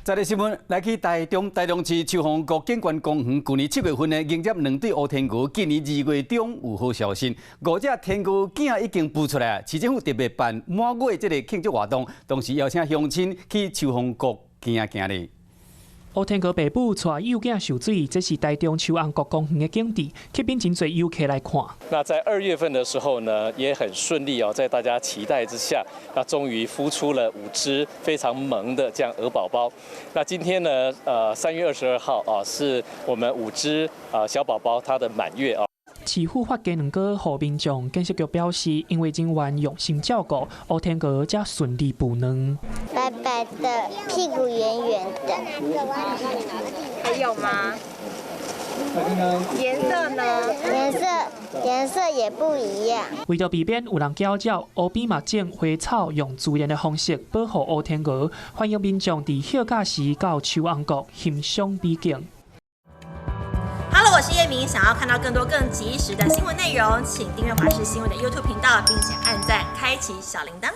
再來新聞，來去台中，台中市秋王谷景觀公園，舊年7月份呢，迎接兩對烏天鵝，今年2月中有好消息，五隻天鵝囝已經孵出來，市政府特別辦滿月這個慶祝活動，同時邀請鄉親去秋王谷行行咧。烏天鵝爸母帶幼囝受水，這是台中秋紅谷公園的景致，吸引真濟遊客來看。那在2月份的時候呢，也很順利哦，在大家期待之下，那終於孵出了五隻非常萌的這樣鵝寶寶。那今天呢，3月22號啊，是我們五隻啊小寶寶它的滿月啊。市府發雞卵糕予民眾，建設局表示，因為人員用心照顧，烏天鵝才順利孵卵。白白的，屁股圓圓的。還有嗎？顏色呢？顏色也不一樣。為著避免有人攪擾，湖邊嘛種花草，用自然的方式保護烏天鵝，歡迎民眾佇歇假時到秋紅谷欣賞美景。 Hello，我是葉明，想要看到更多更及時的新聞內容，請訂閱華視新聞的 YouTube 頻道，並且按讚，開啟小鈴鐺。